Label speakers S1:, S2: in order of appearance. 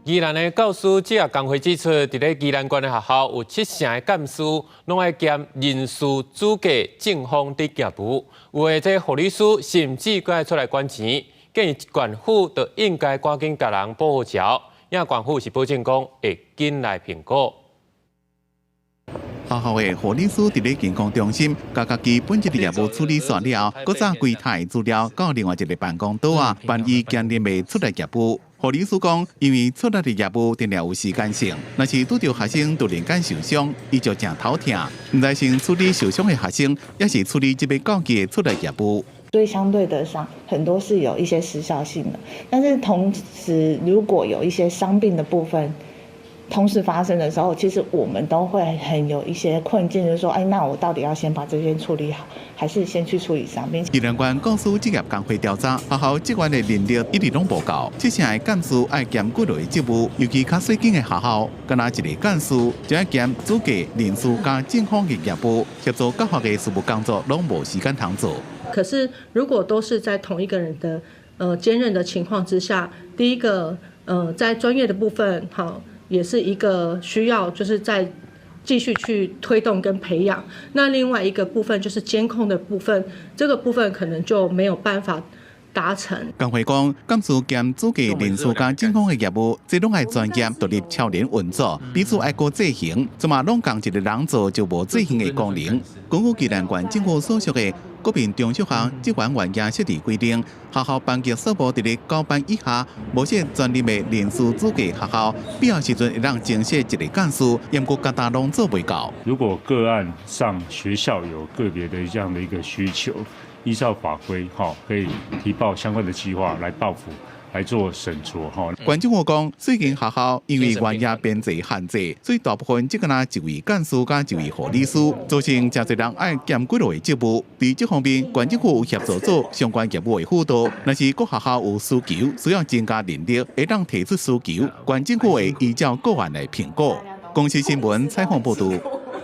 S1: 宜蘭的教師職業工會指出，佇咧宜蘭縣的學校有七成的幹事攏愛兼人事、主計、政風等業務，有的這護理師甚至閣愛出來管錢，建議縣府就應該趕緊共人補好橋，也縣府是保證講會緊來評估。
S2: 學校的護理師佇咧健康中心，共家己本職的業務處理煞了，閣紮櫃台資料到另外一个辦公桌仔，辦伊兼任的出來業務。護理師講，因為出來的業務定定有時間性，若是拄著學生突然間受傷，伊就誠頭疼，毋知先處理受傷的學生，抑是處理這筆告急的出來業務。
S3: 所以相對的上，很多是有一些時效性的，但是同時如果有一些傷病的部分同時發生的時候，其實我們都會很有一些困境，就是說，哎，那我到底要先把這邊處理好，還是先去處理傷病？
S2: 宜蘭縣教師職業工會調查，學校職員的人力一直攏無夠，七成的幹事愛兼幾類職務，尤其較細間的學校，敢若一个幹事就愛兼主計、人事佮政風的業務，協助教學的事務工作，攏無時間通做。
S4: 可是如果都是在同一個人的兼任的情況之下，第一個在專業的部分，好，也是一個需要，就是再繼續去推動跟培養。那另外一個部分就是監控的部分，這個部分可能就沒有辦法達成。
S2: 工會講，幹事兼主計、人事佮政風的業務，這攏愛專業獨立超然運作，彼此愛閣制衡，這嘛攏仝一个人做就無制衡的功能。根據宜蘭縣政府所屬的國民中小學職員員額設置規定，學校班級數目佇咧九班以下，無設專任的人事主計學校，必要時陣會當增設一个幹事，毋過各單攏做袂到。
S5: 如果個案上學校有個別的這樣的一個需求，依照法規，哈，可以提報相關的計劃來報府來做審酌，哈。
S2: 縣政府講，最近學校因為員額編制限制，所以大部分只敢若一位幹事佮一位護理師，造成誠濟人愛兼幾類職務。佇這方面，縣政府有協助做相關業務的輔導。若是各學校有需求，需要增加人力，會當提出需求，縣政府會依照個案來評估。公視新聞採訪報導。